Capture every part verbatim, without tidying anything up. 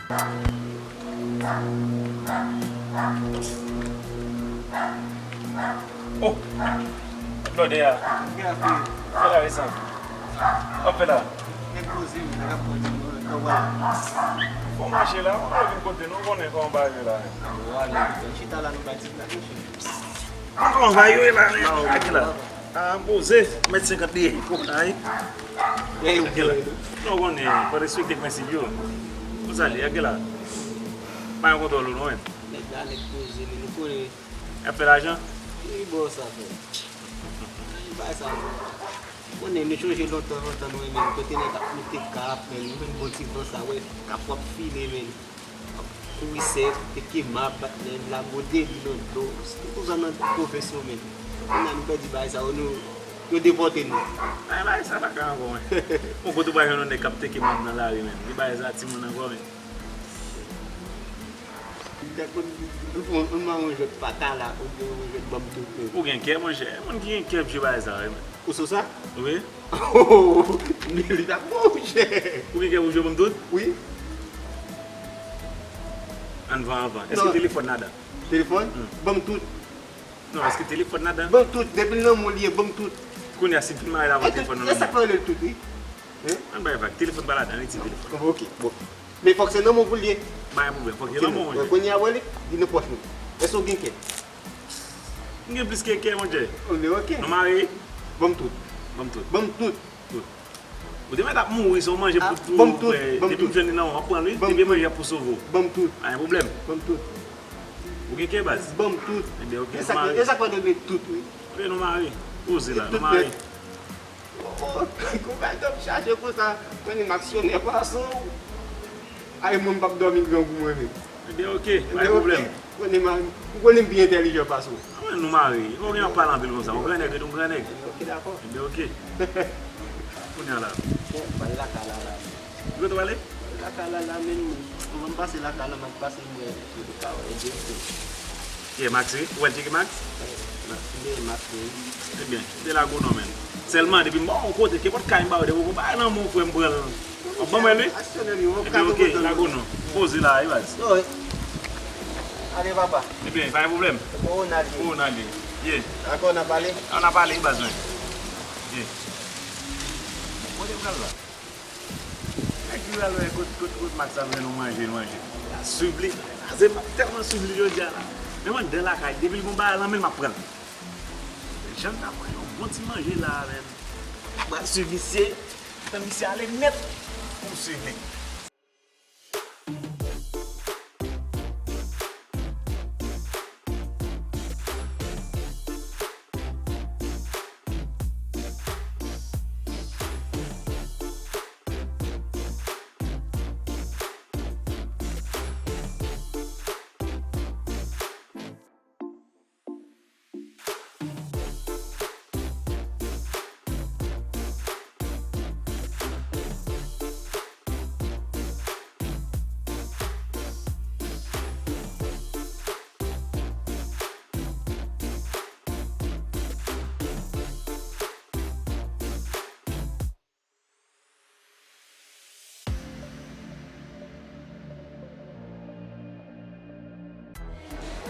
Oh! Blòdè a. Fè la resan. W ap fè la. Fò mache la, ou vin kote nou, konnen kòman bagay yo la. Chita la, nou bay ti blague, mesye. Kòman bagay yo ye la, men? Gade la. Ah, poze, mèt senkant li ye. Ay. Gade la. Non, konnen, fò respekte prensip yo. Pou sa li, gade la. Pa yon kontwòl ou non, men. Nèg la, nèg poze, men nou konnen. Y ap fè lajan? Wi, bò, sa fè. Bay sa, bò. Konnen, nou chonje lontan, lontan, nou, men, kote nèg ap moute kap, men, nou menm bon ti van sa, wè, kap w ap file, men. Kouri sèk, teke mab, bat nèg la, gode li nan do. Se tout zòn nan pwovens yo, men. Kounye a nou pèdi bagay sa yo, nou, yo depòte nou. Ay, bagay sa pa ka ankò, men. Bon, kote w pa jwenn yon nèg k ap teke mab nan lari, men. Li bagay sa timoun ankò, men. Ou mande yon jwèt pata la, ou gen yon jwèt banm tout, men. Ou gen kè, monchè. Moun ki gen kè ap jwe bagay sa, wi, men. Ou sou sa? Wi. Li t ap bon, monchè. Ou gen kè pou jwe banm tout? Wi. Anvan, anvan. Èske telefòn ladan? Telefòn? Hmm. Banm tout. Non, èske telefòn ladan? Banm tout. Depi l nan men w li ye, banm tout. Kounye a, si m fin mare l avè telefòn nan men m. E sa k fè yo rele l tout, wi. Hein? Ann bay vag. Telefòn pa ladan, retire telefòn. Ok, bon. Men fòk se nan men w pou l ye. Pa gen pwoblèm, fòk se nan men w, monchè. Kounye a, wè li, li nan pòch mwen. Èske w gen kè? M gen plis ke kè, monchè. Ou gen, ok. Nou mare? Banm tout. Banm tout. Banm tout. Tout. Ou te mèt ap mouri, se yon manje pou tou, frè. Depi m jwenn li nan men w, m ap pran l, wi. Depi manje ap pou sove w. Banm tout. Pa gen pwoblèm. Banm tout. Ou gen kè, baz? Banm tout. Ebyen, ok, nou mare. E sa k fè yo rele tout, wi. Ok, nou mare. Poze la, nou mare. Kou bagay t ap chaje konsa, konnen m aksyonè pwason. Ay, mwen m p ap dòmi grangou mwen menm. Ebyen, ok, pa gen pwoblèm. Konnen m, ou konnen m pi entèlijan pase w. Anmwey, nou mare. Ou gen ap pale anpil konsa. Yon gran nèg rete yon gran nèg. Ok, dakò. Ebyen, ok. Kounye a la. Bon, m pral lakay la la. Ou kote w ale? Lakay la la, men anvan m pase lakay la, m ap pase m wè si m ka wè Jeffrey. Ki e Max, wi? Ou wè l tcheke Max? Wi, Max, wi. Ebyen, kite lago non, men. Sèlman, depi m ba w yon kote, kenpòt kay m ba w, depi w gon bagay nan men w, frè, m pran l. W ap ban mwen, wi? Ebyen, ok, lago non. Poze la, wi, baz. Ale, papa. Ebyen, pa gen pwoblèm. Pou ou n ale. Pou ou n ale. Ye. Dakò, n a pale. An a pale, wi, baz mwen. Ye. Kote m pral la? Nèg ki pral wè kot, kot, kot Max al jwenn yon manje, l manje. L a swiv li. Aze m ap tèlman swiv li jodi a la. Men mwen anndan lakay, depi l gon bagay nan men l, m ap pran l. Jan l ta pran yon bon ti manje la a, men. M pral swiv misye. Tan misye ale nèt pou m swiv li.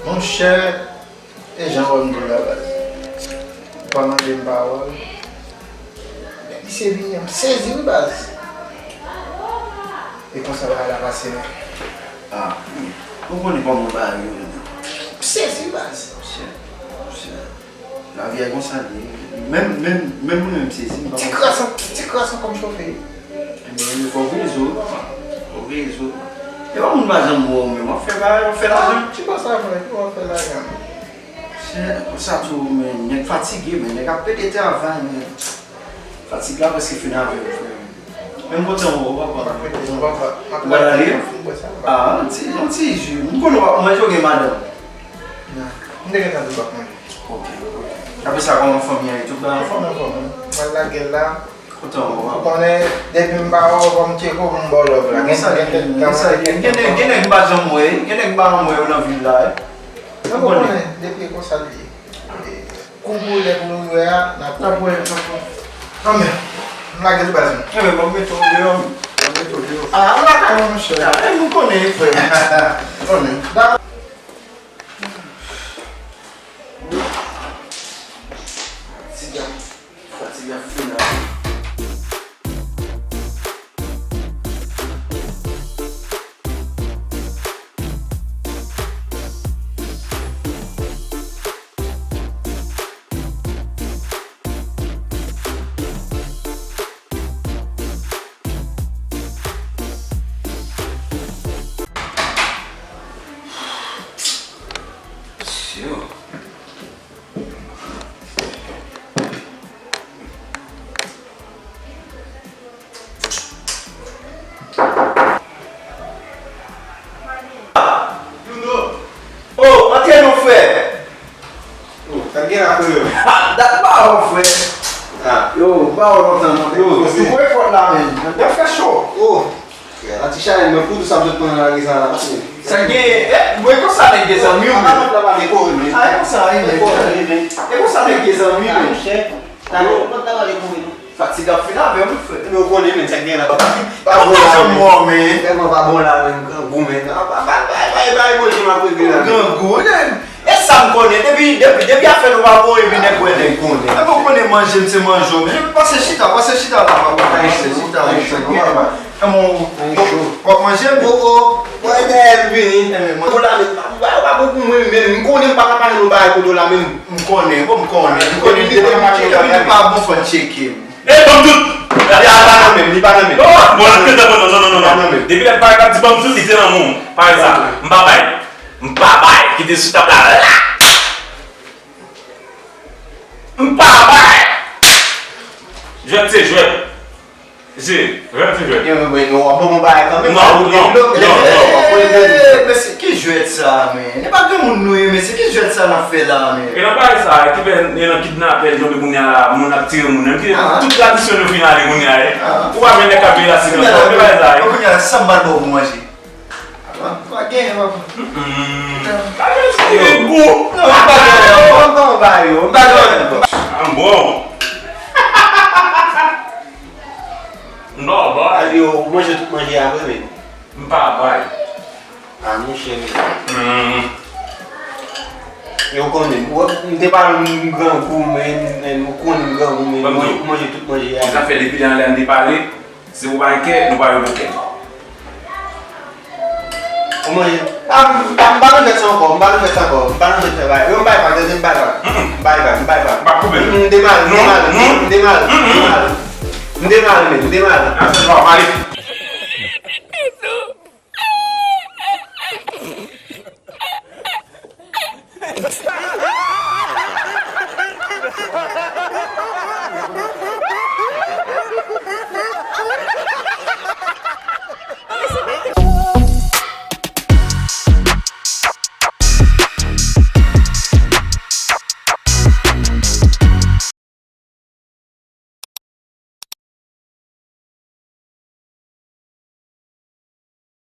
Monchè, e jan w wè m di w la, baz. Ou pa mande m pawòl. Men misye vini an, m sezi wi, baz. E konsa bagay la pase la. Ah, ou konnen kòman bagay yo ye. M sezi, baz. Monchè, monchè. Lavi a konsa li ye. Menm, menm, menm mwen menm m sezi, m pa konprann. Ti kras an, ti kras an kòm chofe. Ebyen, fò w rezo, fò w rezo. E pa moun pa janm wè w menm, w ap fè bagay, w ap fè lajan. Ti kòb sa, frè, w ap fè lajan. Se konsa tou, men nèg fatige, men nèg ap pede travay, men fatig la prèske fin avè w, frè. Menm kote w, w ap pran. Ou pral ale? Ah, yon ti, yon ti ji. M konnen w ap manje, ou gen madanm. Non. M te gentan di w ap manje. Ok, ok. Apre sa, kòman fanmi an ye? Tout bagay anfòm? Anfòm, wi. Mwen lage l la. Kontan wè w. Ou konnen, depi m pa wè w, fò m tcheke w pou m ba w love la. Gen sa, gen, gen sa, gen, gen nèg, gen nèg m pa janm wè, gen nèg m pa janm wè yo nan vil la, wi. Ou konnen, depi e konsa l ye. E, kou pou lè pou nou wè a, n ap wè. N ap wè, n ap wè. Anmè, m lage l baz mwen. Enben, bon, m mete w deyò, m mete w deyò. Ah, lakay mwen, monchè. Ah, e, nou konnen, frè. Konnen. Fatig la, fatig la fini. Oh, antre non, frè. Oh, sa k gen la, frè? Ah, dat pa w, frè. Ah. Yo, pa w lontan, non. Yo, yo, koze. Yo, koze fòt la, menm. Nan fè cho. Oh. Frè, la ti chalè, men kou dous ap sot pran nan lari sa la. Sa gen, eh, mwen konsa nèg gen zanmi w, men. Ah, la pa dekore, men. Ah, e konsa, wi, men. Dekore, men. E konsa nèg gen zanmi w, men. Ah, monchè. Talè, mwen pa dekore, non. Fatig ap fin avè w, wi, frè. Men ou konnen, men, sa gen la. Pa bon la, men. Frèman pa bon la, men, grangou, men. Ah, pa, pa, pa, pa, pa, pa, bon, jan m ap regle la, men. Grangou, men. E sa m konnen, depi, depi, depi afè nou pa bon, epi nèg wè nèg konnen. Epi w konnen manje m se manje w, men pase chita, pase chita la, papa, pase chita, pase chita. E mon, w ap manje m? Oh, oh, mwen dèyè m vini. Kote w la, men, pa, pa, pa bon pou mwen, men m konnen m pa ka pale nou bagay kote w la, men. M konnen, bon, m konnen, m konnen, depi, depi nou pa bon, fò n tcheke m. E, ban m tout! Li pa nan men m, li pa nan men m. Non, bon, nan kèt, non, non, non, non, non. Li pa nan men m. Depi lè bagay la di ban m tout, li te nan men w. Parèy sa, m pa bay. M pa bay, kite sou tab la la. M pa bay. Jwèt se jwèt. Si, jwèt se jwèt. Yo, men, men, nou ap ban m yon bagay kanmenm. Non, non, non, non. Eh, mesye, ki jwèt sa, men? E pa granmoun nou ye, mesye, ki jwèt sa n ap fè la, men? E nan bagay sa, ki fè, e nan kidnapè, tonbe kounye a la, moun ap tire moun, menm ki tout tradisyon nou fin ale kounye a, e. Ou pa jwenn nèg k ap viv la, se konsa, ki bagay sa, e. Kounye a, sa m pral ba w pou manje. Pa, pa gen, papa. Mm-mm. Pa gen, se gen gou. Non, m pa gen, non. M pa gen, non. Ah, bon. Non, bon. Yo, ou manje tout manje a vre, men. M pa bay. Ah, monchè, men. Mm. Yo konnen. Ou, m te pale m grangou, men, men, ou konnen m grangou, men. Ou manje tout manje a. Sa fè depi lè an lè m te pale. Si ou pa gen kè, nou pa gen kè. Ou manje. Ah, m pa, m pa nan jwèt sa ankò, m pa nan jwèt sa ankò, m pa nan jwèt sa, bay. Yo, m bay vag, tande, m bay vag. Mm-mm. M bay vag, m bay vag. M pa koupe. M demare, m demare, m demare, m demare. M demare, men, m demare. Ah, se pa male.